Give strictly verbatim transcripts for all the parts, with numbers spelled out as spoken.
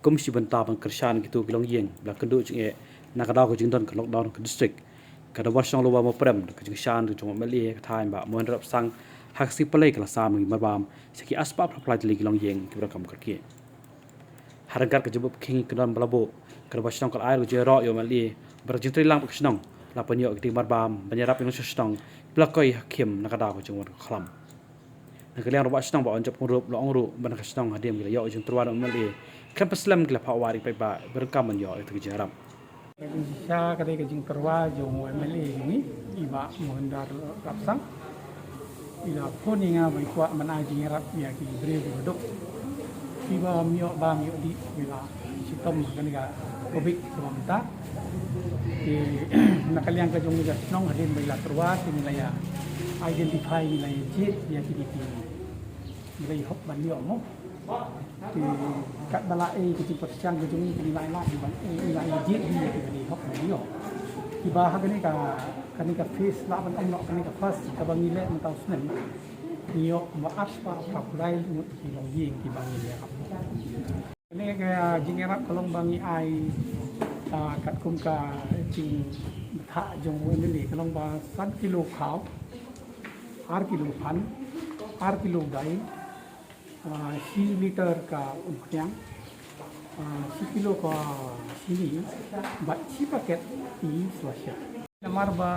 Kum shi bynta ban kyrshan kito ki longïing ba la kynduh jingeh na ka daw ka jingdon ka lockdown ka district, ka Dorbar Shnong Lower Mawprem da ka jingshan ka jong u M L A ka thaiñ Bah Mohendra Rapsang ha ka sngi Palei ka la sam ïa ki marbam sha ki arspah phra phew lai tylli ki longïing kiba donkam kyrkieh. Ha ryngkat ka jingbuh khing ki don ba la buh, ka Dorbar Shnong ka la ai ruh ka jingïaroh ïa u M L A bad ka jingtreilang bad ka shnong, la pynïoh ïa kitei ki marbam ban ïarap ïa ki nongshong shnong kiba la koi ha khim na ka daw ka jingwan ka khlam. Na ka liang u Rangbah Shnong Bah Wanjop Hynñiewtrep la ong ruh ba na ka shnong hadien ba ki la ïoh ka jingtyrwa na u M L A, khlem pynslem ki la phah wad ïa ki paidbah ba donkam ban ïoh ïa ka jingïarap. Ka jingshisha ka dei ka jingtyrwa jong u M L A jong ngi, i Bah Mohendra Rapsang. I la phone ïa nga ba i kwah ban ai jingïarap ïa ki briew kiba duk, kiba ym ïoh bam ïoh dih, kiba la shitom ha kane ka Covid kaba mynta. Te na ka liang ka jong ngi ka shnong, hadien ba i la tyrwa te ngi la ïa identify, ngi la ïa jied ïa kine ki, ngi la ïa hok ban ïoh mo. Te katba la ei ka jingpyrshang ka jong ngi, ngi la ïa lah ban, ngi la ïa jied ïa kine ki hok ban ïoh. Kiba ha kane ka, kane ka phase, lah ban ong noh kane ka phase kaba ngi leh mynta u snem, ngi ïoh kumba arspah phra phew lai ngut ki longïing kiba ngi leh. Kane ka jingïarap ka long ba ngi ai, ah, katkum ka jingbthah jong u M L A, ka long ba san kilo khaw, ar kilo phan, ar kilo dai, ah, shi liter ka umphniang, ah, shi kilo ka shini, bad shi paket ti slasha. Namar ba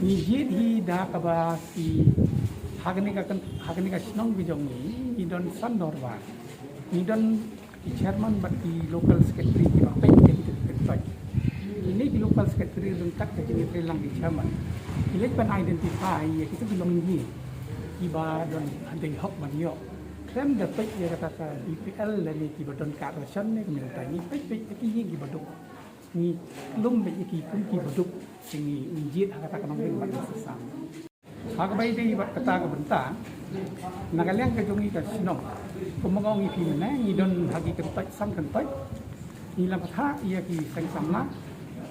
ngi jied hi da kaba ki, ha kane ka kyn-, ha kane ka shnong ka jong ngi, ngi don san dorbar. Ngi don ki chairman bad ki local secretary kiba peit ïa kita ki kyntoit. Kine ki local secretary ryngkat ka jingïatreilang ki chairman, ki leit ban identify ïa kita ki longïing kiba don, dei hok ban ïoh. Khlem da peit ïa kata ka B P L lane kiba don card ration ne, ka mynta ngi peit, peit ïa ki, ïa kiba duk. Ngi lum beit ïa ki kum kiba duk, te ngi, ngi jied ha kata ka nongrim bad ngi sa sam. Ha kaba ïadei bad kata ka bynta, na ka liang ka jong ngi ka shnong, kumba nga ong ïa phi mynne, ngi don ha ki kyntoit san kyntoit. Ngi la bthah ïa ki seng samla,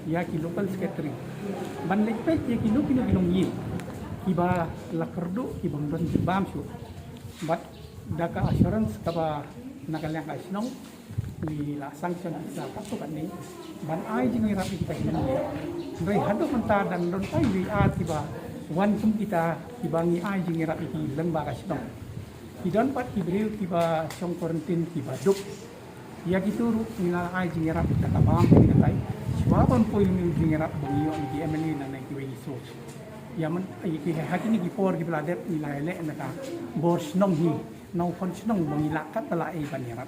ïa ki local secretary, ban leit peit ïa kino kino ki longïing kiba la kyrduh, kiba ym don jingbam shuh. Bad da ka assurance kaba na ka liang ka shnong, ngi la sanction pisa katto katne ban ai jingïarap ïa kita ki longïing. Hynrei haduh mynta dang don tang wei ar kiba wan kum kita kiba ngi ai jingïarap ïa ki lyngba ka shnong. Ki don pat ki briew kiba shong quarantine kiba duk. Ïa kito ruh ngi la ai jingïarap da ka bam da katai. Shuwa ban poi ïa u jingïarap ba ngi ïoh na ki M L A lane kiwei ki source. Ïa man, ïa ki ha kine ki por kiba la dep ngi la leh na ka bor shnong hi, na u khon shnong ba ngi la kat ba la ai ban ïarap.